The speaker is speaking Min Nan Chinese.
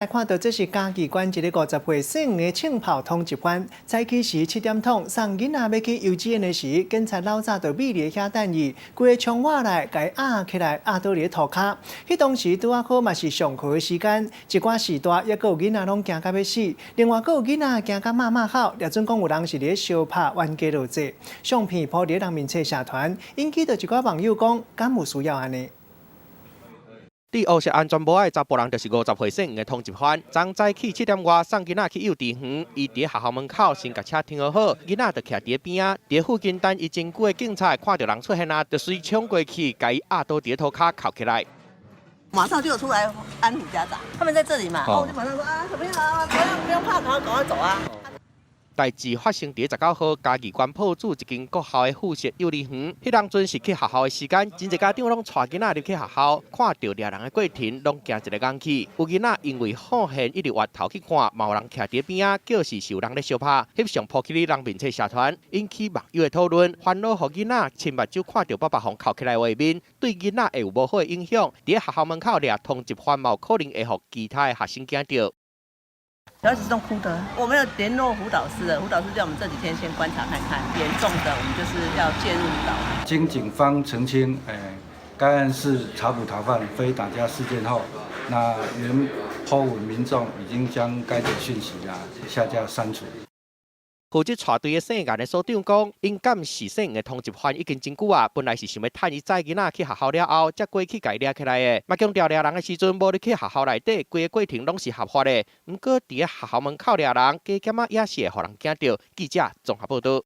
來看到這是嘉義縣一个50歲姓吳的槍炮通緝犯，早起時7點通送囡仔欲去幼稚園的時，警察老早就覕佇遐等伊，規个窗外來共伊壓起來，壓倒佇塗跤。彼當時拄仔好嘛是上課的時間，一寡序大抑閣有囡仔攏驚甲欲死，另外閣有囡仔驚甲罵罵哭，掠準講有人是佇咧相拍冤家落濟。相片鋪佇人面冊社團，引起著一寡網友講，敢有需要按呢？佇烏色安全帽的查埔人就是50歲姓吳的通緝犯。昨早起7點外送囡仔去幼稚園，伊佇學校門口先共車停好，囡仔就徛佇邊仔。佇附近等伊真久的警察看著人出現啊，就隨衝過去，共伊壓倒佇塗跤銬起來。馬上就有出來安撫家長，他們在這裡嘛，我就馬上說啊，小朋友啊，不用不用怕，趕快趕快走啊。代誌發生佇19號，嘉義縣朴子一間國校的附設幼兒園，彼當陣是去學校的時間，真濟家長攏帶囡仔入去學校，看著掠人的過程，攏驚一个硬去。有囡仔因為好現一直歪頭去看，嘛有人徛佇邊仔，叫是有人咧相拍。翕相鋪去人面冊社團，引起網友的討論，煩惱予囡仔親目睭看著爸爸予銬起來畫面，對囡仔會有無好的影響。佇學校門口掠通緝犯，嘛有可能會予其他的學生驚著。小孩子是用哭的，我們有聯絡輔導師的，輔導師叫我們這幾天先觀察看看，嚴重的我們就是要介入輔導。經警方澄清，該案是查捕逃犯，非打架事件後，那原 po 文民眾已經將該則訊息啊下架刪除。負責帶隊的姓顏的所長講，𪜶監視姓吳的通緝犯已經真久啊，本來是想欲趁伊載囡仔去學校了後，才過去共伊掠起來的。嘛強調掠人的時陣無入去學校內底，規个過程攏是合法的。毋過佇咧學校門口掠人，加減仔也是會予人驚著。記者綜合報導。